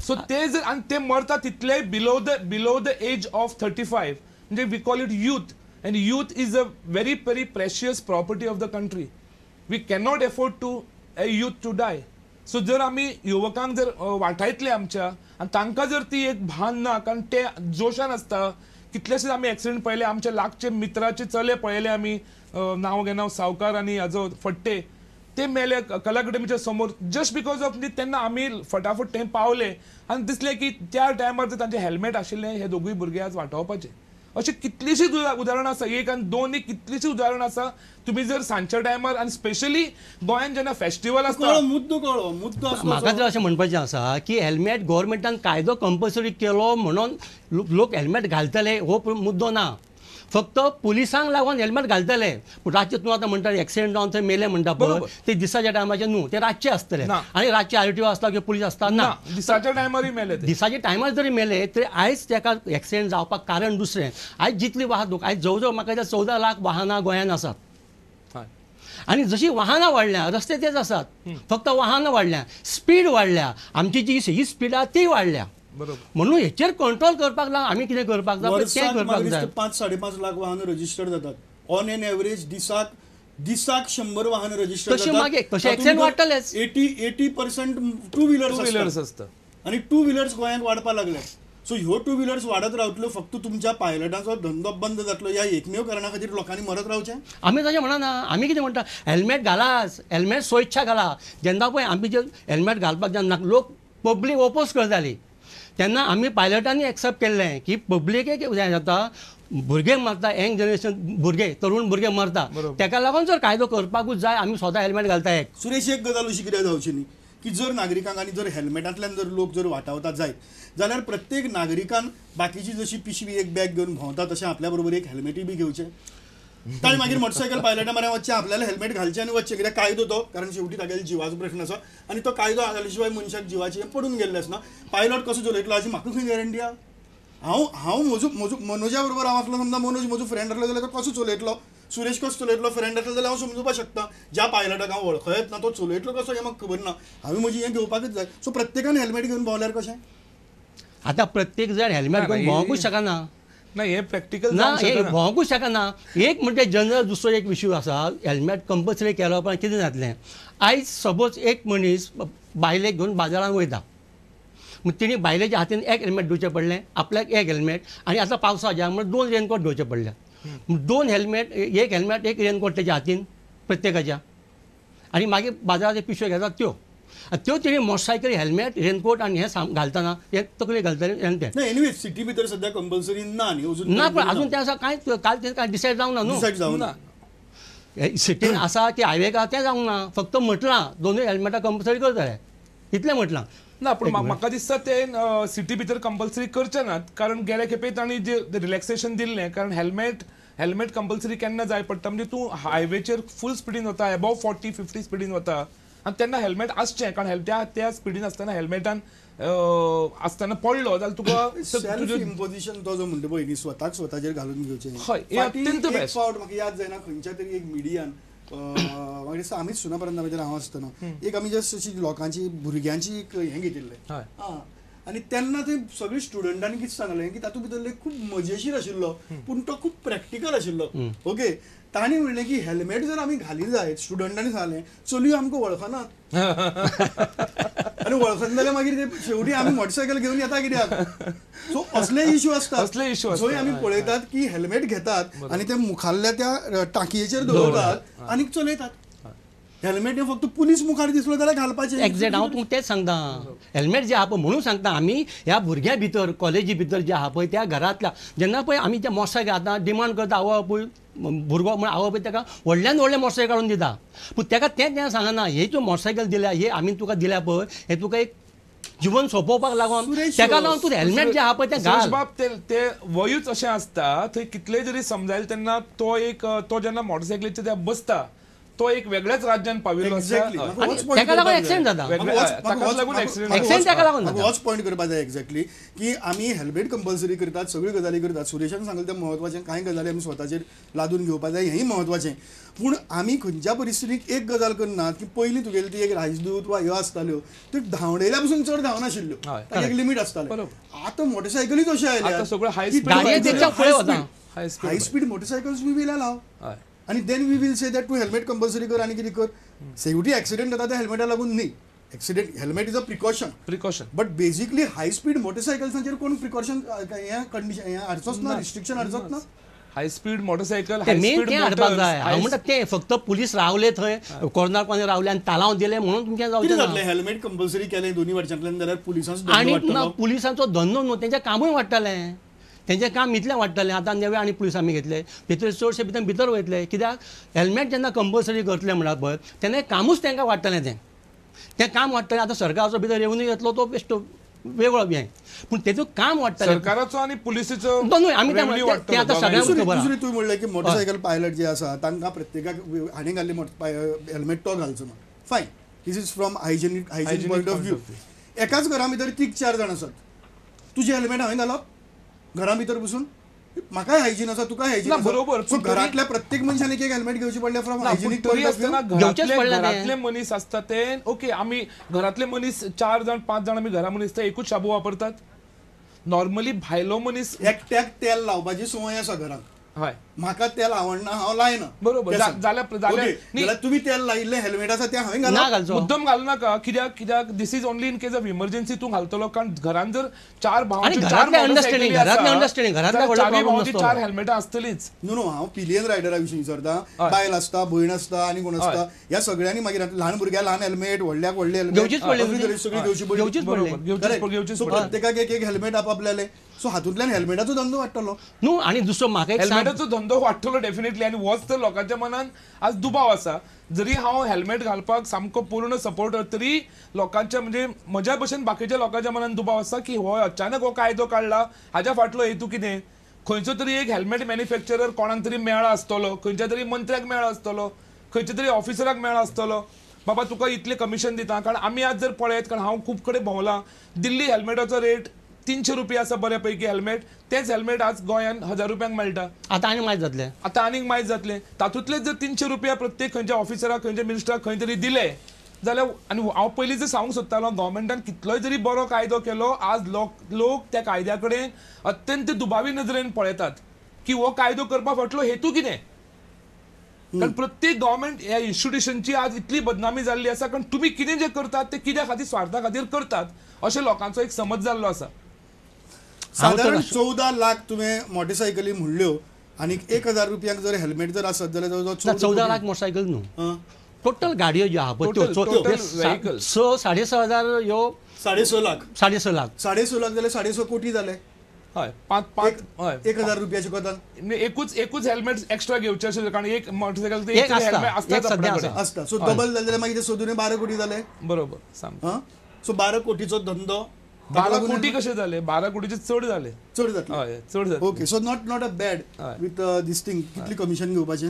So ते जर आनी ते मरता तितले below the age of 35, म्हणजे we call it youth, and youth is a very very precious property of the country. We cannot afford to a youth to die. So जर आमी युवकांक जर वाटायतले आमच्या आनी तांकां जर ती एक भान ना, कारण ते जोशान आसता. कितलेशेच आमी एक्सिडंट पळयले, आमच्या लागचे मित्राचे चले पळयले आमी, नांव घेना सावकार आनी हाजो फट्टे, ते मेले कला अकादमीच्या समोर जस्ट because of तेन्ना आमी फटाफट थंय पावले आनी दिसलें की त्या टायमार जर तांचे हेल्मेट आशिल्लें हे दोगूय भुरगे आज वाटावपाचे. अशी कितलीशीच उदाहरणां आसा, एक आनी दोन, कितलीशीच उदाहरणां आसा. तुमी जर सांजच्या टायमार आनी स्पेशली गोंयांत जेन्ना फेस्टिवल आसता, मुद्दो कळ्ळो, मुद्दो म्हाका जर अशें म्हणपाचें आसा की हेल्मेट गव्हर्मेंटान कायदो कंपल्सरी केलो म्हणून लोक हेल्मेट घालतले हो मुद्दो ना. फक्त पुलिसांक लागून हेल्मेट घालतले. पूण रातचे तूं आतां म्हणटा एक्सिडंट जावन थंय मेले म्हणटा पळय, ते दिसाच्या टायमाचेर न्हू, ते रातचे आसतले आनी रातचे आरटीओ आसता किंवा पुलीस आसता ना, दिसाच्या टायमारूय मेले. दिसाच्या टायमार जरी मेले तरी आयज ताका एक्सिडंट जावपाक कारण दुसरें. आयज जितली वाहतूक, आयज जवळ जवळ म्हाका 14 लाख वाहनां गोंयांत आसात आनी जशी वाहनां वाडल्या रस्ते तेच आसात, फक्त वाहनां वाडल्या, स्पीड वाडल्या, आमची जी ही स्पीड आसा ती वाडल्या. म्हणून हेचेर कंट्रोल करपाक लागून आमी कितें करपाक जाय तें करपाक जाय. 5-5.5 लाख वाहन रजिस्टर जातात ऑन एन एवरेज, दिसाक दिसाक 100 वाहन रजिस्टर जातात. मागीर तशें एक्सिडंट वाडटलेच. 80% टू व्हिलर्स आसता आनी टू व्हिलर्स गोंयांत वाडपाक लागले. सो ह्यो टू व्हिलर्स वाडत रावतल्यो, फक्त तुमच्या पायलटाचो धंदो बंद जातलो ह्या एकमेव कारणा खातीर लोकांनी मरत रावचें आमी तशें म्हणना. आमी कितें म्हणटा, हेल्मेट घालाच, हेल्मेट स्वइच्छा घाला. जेन्ना पळय आमी जे हेल्मेट घालपाक जेन्ना लोक पब्लीक ओपोज करताली तेन्ना आमी पायलटांनी एक्सेप्ट केल्लें की पब्लिकेक हें जाता, भुरगे मरता, यंग जनरेशन भुरगे, तरुण भुरगे मरता, तेका लागून जर कायदो करपाकूच जाय आमी स्वता हेल्मेट घालता. एक सुरेश, एक गजाल अशी कित्याक जावची न्ही की जर नागरिकांक आनी जर हेल्मेटांतल्यान जर लोक जर वाटावता जायत जाल्यार प्रत्येक नागरिकान बाकीची जशी पिशवी एक बॅग घेवन भोंवता तशें आपल्या बरोबर एक हेल्मेटूय बी घेवचें. ताणें मागीर मोटरसायकल पायलटा म्हऱ्यान वचचें, आपल्याला हेल्मेट घालचें आनी वचचें, कित्याक कायदो तो, कारण शेवटी तागेलो जिवाचो प्रश्न आसा आनी तो कायदो घाले शिवाय मनशाक जिवाचें हें पडून गेल्लें आसना. पायलट कसो चलयतलो हाची म्हाका खंय गॅरंटी आहा? हांव हांव म्हजो म्हजो मनोजा बरोबर हांव आसलो, समजा मनोज म्हजो फ्रेंड आसलो जाल्यार तो कसो चलयतलो, सुरेश कसो चलयतलो फ्रेंड आसलो जाल्यार हांव समजुपाक शकता. ज्या पायलटाक हांव वळखयत ना तो चलयतलो कसो हें म्हाका खबर ना, हांवें म्हजी हें घेवपाकच जाय. सो प्रत्येकान हेल्मेट घेवन भोंवल्यार कशें? आतां प्रत्येक जाण हेल्मेट घेवन भोंवकूच शकना. ना, हे प्रॅक्टिकल ना, हे भोंवकूच शकना. एक म्हणजे जनरल दुसरो एक इश्यू आसा, हेल्मेट कंपल्सरी केल्या उपरांत कितें जातलें? आयज सपोज एक मनीस बायलेक घेवन बाजारांत वयता, तिणी बायलेच्या हातीन एक हेल्मेट दिवचें पडलें, आपल्याक एक हेल्मेट, आनी आतां पावसाच्या म्हणून 2 रेनकोट घेवचे पडले. 2 हेल्मेट, एक हेल्मेट एक रेनकोट तेच्या हातीन प्रत्येकाच्या, आनी मागीर बाजारांत पिशव्यो घेतात त्यो त्यो तिणी मोटरसायकल हेल्मेट रेनकोट आनी हें घालतना हें तकली घालतलें तें. एनिवे सिटी भितर सद्या कंपल्सरी ना न्ही अजून? ना, पण अजून तें आसा कांय काल तें कांय डिसायड जावंक ना न्हू, डिसायड जावंक ना. सिटीन आसा की हायवे आसा तें जावंक ना, फक्त म्हटलां 2 हेल्मेटां कंपल्सरी करतले इतलें म्हटलां. ना, पूण म्हाका दिसता ते सिटी भितर कंपल्सरी करचे नात, कारण गेले खेपे तांणी जे रिलॅक्सेशन दिल्लें, कारण हेल्मेट कंपल्सरी केन्ना जाय पडटा म्हणजे तूं हायवेचेर फूल स्पिडीन वता, एबोव 40-50 स्पिडीन वता आनी तेन्ना हेल्मेट आसचें, कारण त्या त्या स्पिडीन आसतना हेल्मेटान आसतना पडलो जाल्यार तुका सेल्फ इम्पोजिशन तो जो म्हणटा पळय न्ही, स्वताक स्वताचेर घालून घेवचें. हय, हें अत्यंत बेस्ट. फावट म्हाका याद जायना खंयच्या तरी एक मिडियान, म्हाका दिसता आमीच सुनापरान्ता हांव आसतना एक आमी जस्ट अशी लोकांची भुरग्यांची एक हें घेतिल्लें आनी तेन्ना ते सगळे स्टुडंटांनी कितें सांगलें की तातूंत भितर खूब मजेशीर आशिल्लो पूण तो खूब प्रॅक्टिकल आशिल्लो. ओके, तांणी म्हणलें की हेल्मेट जर आमी घाली जायत, स्टुडंटांनी सांगलें चलयो आमकां वळखनात आनी वळखना जाल्यार मागीर ते शेवटी आमी मोटरसायकल घेवन येता कित्याक? सो असले इश्यू आसतात, असले इश्यू जंय आमी पळयतात की हेल्मेट घेतात आनी ते मुखाल्ल्या त्या टांकयेचेर दवरतात आनी चलयतात. हेल्मेट हे फक्त पुलीस मुखार दिसलो जाल्यार घालपाचें. एक्झॅक्ट, हांव तुमकां तेंच सांगता, हेल्मेट जे आहा पळय म्हणून सांगता आमी ह्या भुरग्यां भितर कॉलेजी भितर जे आहा पळय त्या घरांतल्या जेन्ना पळय आमी त्या मोटरसायकल आतां डिमांड करता आवय बापूय भुरगो म्हण आवय बापूय ताका व्हडल्यान व्हडलें मोटरसायकल काडून दिता, पूण ताका तें तें सांगना हे तूं मोटरसायकल दिल्या, हे आमी तुका दिल्या पळय हे तुका एक जीवन सोंपोवपाक लागून ताका लागून तूं हेल्मेट जे आहा पळय तें घाल. बाब ते वयूच अशें आसता, थंय कितलें जरी समजायलें तेन्ना तो एक तो जेन्ना मोटरसायकलीचेर बसता तो एक वेगळ्याच राज्यान पाविल्लो आसा. ताका लागून एक्सिडेंट जाता, ताका लागून होच पॉयंट करपाक जाय एक्झॅक्टली की आमी हेल्मेट कंपल्सरी करतात, सगळ्यो गजाली करतात. सुरेशान सांगलें तें म्हत्वाचें, कांय गजाली आमी स्वताचेर लादून घेवपाक जाय हेंय म्हत्वाचें. पूण आमी खंयच्या परिस्थितीक एक गजाल करनात की पयलीं तुगेली ती एक राजदूत वा ह्यो आसताल्यो त्यो धांवडेल्या पसून चड धांवनाशिल्ल्यो, ताका एक लिमीट आसतालें. आतां मोटरसायकली तश्यो आयल्या, high speed motorcycles we will allow आनी then we will say that तूं हेल्मेट कंपल्सरी कर आनी कितें कर. शेवटी एक्सिडेंट जाता त्या हेल्मेटा लागून न्ही, accident helmet is a precaution, precaution, but basically high speed मोटरसायकल्सांचेर कोण प्रिकॉशन हें कंडिशन हें हाडचोच ना, रिस्ट्रिक्शन हाडचोच ना. हाय स्पीड मोटरसायकल मेन तें हाडपाक जाय. हांव म्हणटा तें फक्त पुलीस रावले थंय कॉर्नर कॉर्नर रावले आनी तालांव दिले म्हणून तुमचें जावचें ना. हेल्मेट कंपल्सरी केलें दोनी वटच्यातल्यान जाल्यार पुलिसांचो आनी ना, पुलिसांचो धंदो न्हू, तेंचें कामूय वाडटलें, तेंचें काम इतलें वाडटलें. आतां नवे आनी पुलीस आमी घेतले भितर चडशे भितर भितर वयतले, कित्याक हेल्मेट जेन्ना कंपल्सरी करतले म्हणटा पळय तेन्ना कामूच तांकां वाडटलें, तें तें काम वाडटलें. आतां सरकाराचो भितर रेवन्यू येतलो तो बेश्टो वेगळो हें, पूण तेतून काम वाडटलें सरकाराचो आनी पुलिसीचो दोनूय. आमी तें आतां सगळ्यांक खबर. दुसरें तुवें म्हणलें की मोटरसायकल पायलट जे आसा तांकां प्रत्येकाक हाणें घाल्ली हेल्मेट तो घालचो ना, fine, this is from hygienic point of view. एकाच घरा भितर 3-4 जाण आसात, तुजें हेल्मेट हांवें घालप घरा भितर बसून, म्हाकाय हायजीन आसा तुकाय हायजीन आसा, बरोबर. सो घरांतल्या प्रत्येक मनशान एक एक हेल्मेट घेवचें पडलें from hygienic point of view. घरांतले मनीस आसता ते ओके, आमी घरांतले मनीस 4 जाण 5 जाण आमी घरा मनीस ते एकूच शाबू वापरतात नॉर्मली. भायलो मनीस एकट्याक तेल लावपाची संवय आसा घरांत, हय, म्हाका तेल आवडना हांव लायना, बरोबर. जाल्यार तुमी तेल लायिल्लें हेल्मेट आसा तें हांवें घालप, मुद्दम घालू नाका. कित्याक कित्याक this is only in case of emergency तूं घालतलो, कारण घरान जर 4 भावांची 4 हेल्मेटां आसतलीच. न्हू न्हू, हांव पिलियन रायडरा विशीं विचारता, बायल आसता, भयण आसता आनी कोण आसता, ह्या सगळ्यांनी मागीर ल्हान भुरग्याक ल्हान हेल्मेट, व्हडल्याक व्हडलें हेल्मेट, सगळी घेवची पडली. सो प्रत्येकाक एक एक हेल्मेट आपापल्याले, सो हातूंतल्यान हेल्मेटाचो धंदो वाडटलो न्हू. आनी दुसरो म्हाका हेल्मेटाचो धंदो वाडटलो डेफिनेटली. आनी होच तर लोकांच्या मनान आज दुबाव आसा. जरी हांव हेल्मेट घालपाक सामको पूर्ण सपोर्टर, तरी लोकांच्या म्हणजे म्हज्या भशेन बाकीच्या लोकांच्या मनान दुबाव आसा की हो अचानक हो कायदो काडला, हाज्या फाटलो हेतू कितें? खंयचो तरी एक हेल्मेट मॅन्युफॅक्चरर कोणाक तरी मेळ्ळा आसतलो, खंयच्या तरी मंत्र्याक मेळ्ळा आसतलो, खंयच्या तरी ऑफिसराक मेळ्ळा आसतलो, बाबा तुका इतलें कमिशन दिता. कारण आमी आज जर पळयत, कारण हांव खूब कडेन भोंवलां, दिल्ली हेल्मेटाचो रेट 300 रुपया आसा बऱ्या पैकी हेल्मेट, तेच हेल्मेट आज गोंयांत 1000 रुपयांक मेळटा. आतां आनीक मायज जातलें, आतां आनीक मायज जातलें. तातूंतलेच जर 300 रुपया प्रत्येक खंयच्या ऑफिसराक, खंयच्या मिनिस्टराक खंय तरी दिले जाल्यार, आनी हांव पयलीं जर सांगूंक सोदतालो, गव्हर्मेंटान कितलोय जरी बरो कायदो केलो, आज लोक त्या कायद्या कडेन अत्यंत दुबावी नदरेन पळयतात की हो कायदो करपा फाटलो हेतू कितें. कारण प्रत्येक गव्हर्मेंट ह्या इन्स्टिट्युशनची आज इतली बदनामी जाल्ली आसा, कारण तुमी कितें जें करतात तें कित्या खातीर, स्वार्था खातीर करतात अशें लोकांचो एक समज जाल्लो आसा. सादारण 14 लाख तुवें मोटरसायकली म्हणल्यो आनी 1000 रुपयांक जर हेल्मेट जर आसत जाल्यार 14 लाख मोटरसायकल न्हू, टोटल गाडयो ज्यो आहा पळय त्यो 6 6.5 हजार ह्यो 6.5 लाख, 6.5 लाख, 6.5 लाख जाल्यार 6.5 कोटी जाले. हय, 5 5 हय, 1000 रुपयाचे कोतान एकूच एकूच हेल्मेट एक्स्ट्रा घेवचें अशें, कारण एक मोटरसायकल आसता आसता. सो डबल जालें जाल्यार मागीर 6 2 12 कोटी जाले, बरोबर सामकें. सो 12 कोटीचो धंदो. 12 कोटी कशे जाले? 12 कोटीचे चड जाले, चड जातले, हय चड जातले. Okay, so not a bad with this thing. कितली कमिशन घेवपाचें?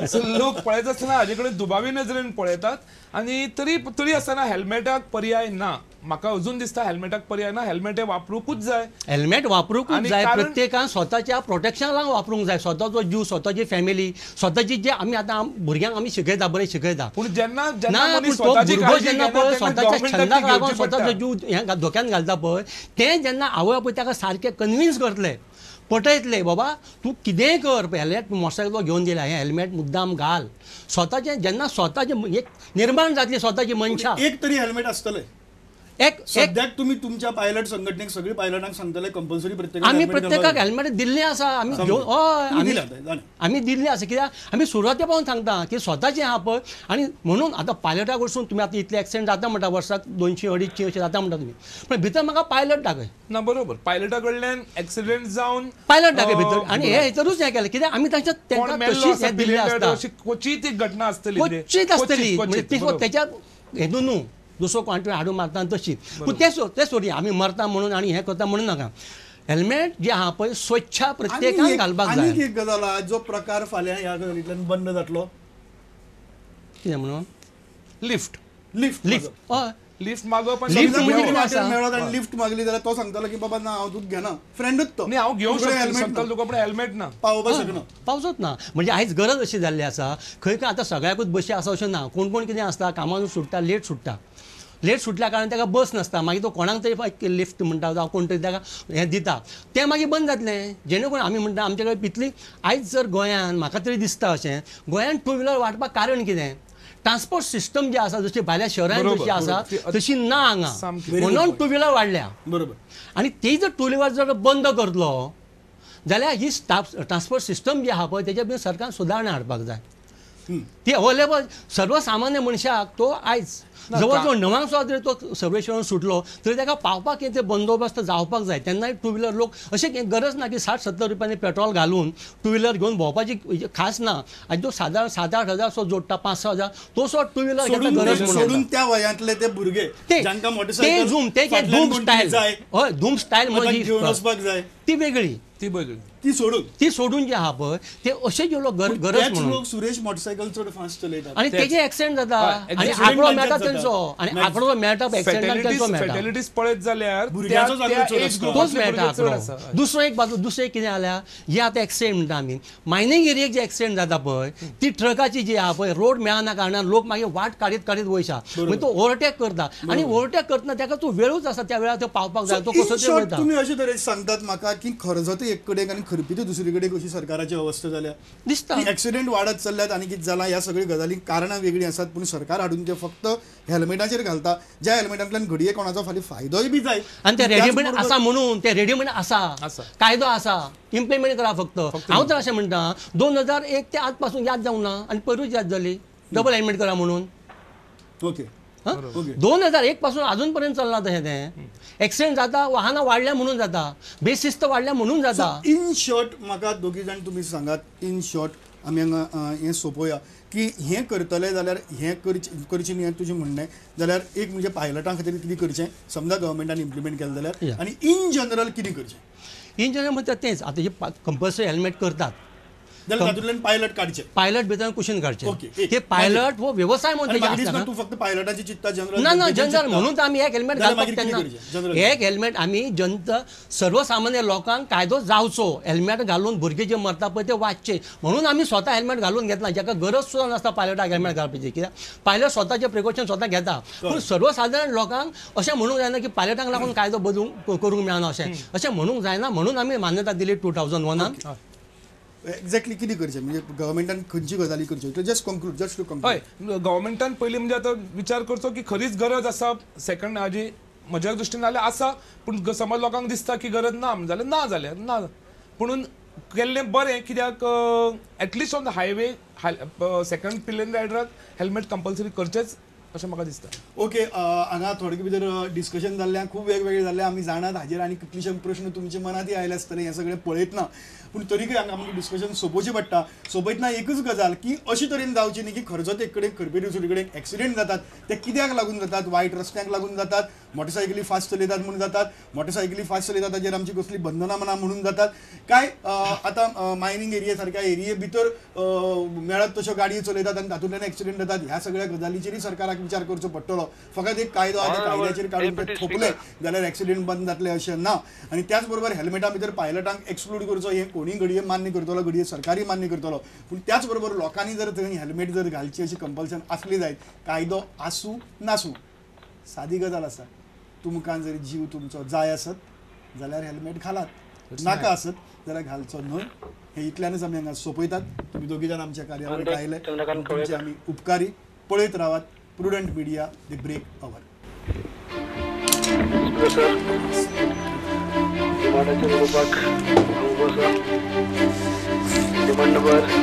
सो लोक पळयत आसतना हाजे कडेन दुबावी नदरेन पळयतात. आनी तरी तरी आसतना हेल्मेटाक पर्याय ना, म्हाका अजून दिसता हेल्मेटाक पर्याय ना, हेल्मेट हें वापरूंकूच जाय, हेल्मेट वापरूंकूच जाय. प्रत्येकान स्वताच्या प्रोटेक्शनाक वापरूंक जाय, स्वताचो जीव, स्वताची फॅमिली, स्वताची जे आमी आतां भुरग्यांक आमी शिकयता, बरें शिकयता, पूण जेन्ना जेन्ना पळय स्वताच्या छंदाक लागून स्वताचो जीव हें धोक्यान घालता पळय, तें जेन्ना आवय बापूय ताका सारकें कन्विन्स करतले, पटयतले, बाबा तूं कितेंय कर, हेल्मेट मोटरसायकल घेवन दिला, हें हेल्मेट मुद्दाम घाल, स्वताचें जेन्ना स्वताचें एक निर्माण जातली स्वताची मनशां, एक तरी हेल्मेट आसतलें. एक सद्याक तुमी तुमच्या पायलट संघटनेक सगळी पायलटांक सांगतले कंपल्सरी प्रत्येकाक आमी प्रत्येकाक हेल्मेट दिल्लें आसा, आमी घेवन हय आमी दिल्लें आसा. कित्याक आमी सुरवाते पासून सांगता की स्वताचें आहा पळय. आनी म्हणून आतां पायलटा कडसून तुमी आतां इतले एक्सिडेंट जाता म्हणटा, वर्साक 200 250 अशें जाता म्हणटा तुमी, पण भितर म्हाका पायलट दाखय ना, बरोबर, पायलटा कडल्यान एक्सिडेंट जावन पायलट दाखय भितर. आनी हे हितरूच हें केलें कित्याक आमी तांच्या तांकां तशीच हें दिल्लें आसता, क्वचीत एक घटना आसतली, क्वचीत आसतली, म्हणजे तेच्या हेतून न्हू दुसरो कोण हाडून मारता तशी. पूण तें सोडी आमी मरता म्हणून आनी हें करता म्हणून नाका, हेल्मेट जे आहा पळय स्वच्छ प्रत्येकान घालपाक जाय. आनीक एक गजाल आहा, जो प्रकार फाल्यां ह्या गजालींतल्यान बंद जातलो, कितें म्हणून लिफ्ट लिफ्ट लिफ्ट हय लिफ्ट मागप लिफ्ट म्हणजे लिफ्ट मागली जाल्यार तो सांगतालो की बाबा ना हांव तुका घेना, फ्रेंडूच तो, न्ही हांव घेवंक शकता तुका पूण हेल्मेट ना, पावोवपाक शकना, पावचोच ना. म्हणजे आयज गरज अशी जाल्ली आसा खंय खंय आतां सगळ्याकूच बशी आसा अशें ना, कोण कोण कितें आसता कामानूच सुट्टा, लेट सुट्टा, लेट सुटल्या कारणान ताका बस नासता, मागीर तो कोणाक तरी लिफ्ट म्हणटा जावं कोण तरी ताका हें दिता, तें मागीर बंद जातलें. जेणे करून आमी म्हणटा आमचे कडेन इतली आयज जर गोंयान म्हाका तरी दिसता अशें गोंयान टू व्हिलर वाडपाक कारण कितें, ट्रान्सपोर्ट सिस्टम जी आसा जशी भायल्या शहरान जशी आसा तशी ना हांगा, म्हणून टू व्हिलर वाडल्या. बरोबर. आनी ती जर टू व्हिलर जर बंद करतलो जाल्यार ही ट्रान्सपोर्ट सिस्टम जी आहा पळय तेच्या भितर सरकारान सुदारणा हाडपाक जाय. ती अवेलेबल सर्वसामान्य मनशाक तो आयज जवळ जवळ 9 सुद्दां जरी तो सर्वेश्वरान सुटलो तरी ताका पावपाक ते बंदोबस्त जावपाक जाय. तेन्नाय टू व्हिलर लोक अशें गरज ना की 60-70 रुपयांनी पेट्रोल घालून टू व्हिलर घेवन भोंवपाची खास ना. आनी तो सादारण 7-8 हजार सो जोडटा, 5-6 हजार तो सो टू व्हिलर घेता गरज सोडून त्या वयांतले ते भुरगे ते झूम ते धूम स्टायल, हय धूम स्टायल म्हणजे ती वेगळी, ती वेगळी, ती सोडून जे आहा पळय ते अशे जे लोक गरज म्हणून सुरेश मोटरसायकल चड फास्ट चलयतात आनी तेजे एक्सिडेंट जाता आनी आंकडो मेळटा तेंचो, आनी आंकडो मेळटा एक्सिडेंटान तेंचो मेळटा. फॅटॅलिटीज पळयत जाल्यार तोच मेळटा आंकडो. दुसरो एक बाजू दुसरें कितें जाल्यार हे आतां एक्सिडेंट म्हणटा आमी मायनींग एरियेक जे एक्सिडेंट जाता पळय ती ट्रकाची जी आहा पळय रोड मेळना कारणान लोक मागीर वाट काडीत काडीत वयता, मागीर तो ओवरटेक करता आनी ओवरटेक करतना ताका तूं वेळूच आसा त्या वेळार तो पावपाक जाय, तो कसो तरी वयता. तुमी अशे तरेन सांगतात म्हाका की खर्जत एक कडेन आनी खरपी दुसरी कडेन कशी सरकाराची अवस्था जाल्या दिसता, एक्सिडेंट वाडत चल्ल्यात आनी कितें जालां, ह्या सगळ्यो गजाली कारणां वेगळीं आसात पूण सरकार हाडून ते फक्त हेल्मेटाचेर घालता, ज्या हेल्मेटांतल्यान घडये कोणाचो फाल्यां फायदोय बी जाय. आनी ते रेडीमेड आसा म्हणून ते रेडीमेड आसा, कायदो आसा, इम्प्लिमेंट करा फक्त. हांव तर अशें म्हणटा 2001 ते आज पासून याद जावंक ना आनी पयरूच याद जाली डबल हेल्मेट करा म्हणून. ओके, 2001 पासून अजून पर्यंत चल्लां तशें तें. एक्सिडेंट जाता, वाहनां वाडल्या म्हणून जाता, बेशिस्त वाडल्या म्हणून जाता. इन शॉर्ट म्हाका दोगी जाण तुमी सांगात, इन शॉर्ट आमी हांगा हें सोंपोवया की हें करतले जाल्यार हें करचें न्ही हें तुजें म्हणणें, जाल्यार एक म्हणजे पायलटां खातीर कितें करचें समजा गव्हर्मेंटान इम्प्लिमेंट केलें जाल्यार, आनी इन जनरल कितें करचें? इन जनरल म्हणटा तेंच आतां जे कंपल्सरी हेल्मेट करतात तातूंतल्यान पायलट काडचे, पायलट भितर कुशीन काडचे, ते पायलट हो वेवसाय म्हणून तूं फक्त पायलटाची चिंता जनरल ना ना जनरल म्हणून आमी एक हेल्मेट घालपाक तेन्ना एक हेल्मेट आमी जनता सर्वसामान्य लोकांक कायदो जावचो, हेल्मेट घालून भुरगे जे मरता पळय ते वाचचे म्हणून आमी स्वता हेल्मेट घालून घेतला, जाका गरज सुद्दां नासता पायलटाक हेल्मेट घालपाची, कित्याक पायलट स्वताचे प्रिकॉशन स्वता घेता. पूण सर्वसाधारण लोकांक अशें म्हणूंक जायना की पायलटांक लागून कायदो बदलूंक करूंक मेळना, अशें अशें म्हणूंक जायना म्हणून आमी मान्यता दिली 2001. एक्झॅक्टली कितें करचें म्हणजे गव्हर्मेंटान खंयची गजाली करच्यो, just conclude, just to conclude. हय, गव्हर्मेंटान पयलीं म्हणजे आतां विचार करचो की खरीच गरज आसा सेकंड हाजी म्हज्या दृश्टीन जाल्यार आसा, पूण समज लोकांक दिसता की गरज ना जाल्यार ना जाल्यार ना, पुणून केल्लें बरें कित्याक at least on the highway second pillion रायडराक helmet compulsory करचेंच अशें म्हाका दिसता. ओके, हांगा थोडे भितर डिस्कशन जाल्लें, खूब वेगवेगळे जाल्लें, आमी जाणात हाजेर आनी कितलेशे प्रश्न तुमच्या मनांतय आयले आसतले हें सगळें पळयतना, पूण तरीकय हांगा आमकां डिस्कशन सोंपोवचें पडटा. सोंपयतना एकूच गजाल की अशे तरेन जावची न्ही की खर्जत एक कडेन खरपी दुसरे कडेन एक्सिडेंट जातात, ते कित्याक लागून जातात, वायट रस्त्यांक लागून जातात, मोटरसायकली फास्ट चलयतात म्हणून जातात, मोटरसायकली फास्ट चलयतात ताजेर आमची कसली बंधनां ना म्हणून जातात, काय आतां मायनींग एरिया सारक्या एरिये भितर मेळत तश्यो गाडयो चलयतात आनी तातूंतल्यान एक्सिडेंट जातात. ह्या सगळ्या गजालीचेरय सरकाराक विचार करचो पडटलो. फकत एक कायदो आहा, त्या कायद्याचेर काडून ते थोपले जाल्यार एक्सिडेंट बंद जातले अशें ना. आनी त्याच बरोबर हेल्मेटा भितर पायलटांक एक्सक्लूड करचो हें कोणीय घडये मान्य करतलो, घडये सरकारूय मान्य करतलो, पूण त्याच बरोबर लोकांनी जर थंय हेल्मेट जर घालची अशी कंपल्शन आसली जायत, कायदो आसूं नासूं, सादी गजाल आसा, तुमकां जर जीव तुमचो जाय आसत जाल्यार हेल्मेट घालात, नाका आसत जाल्यार घालचो न्हय. हे इतल्यानच आमी हांगा सोंपयतात. तुमी दोगी जाण आमच्या कार्यावळीक आयले, तुमचे आमी उपकारी. पळयत रावात Prudent Media, the break hour. Demand number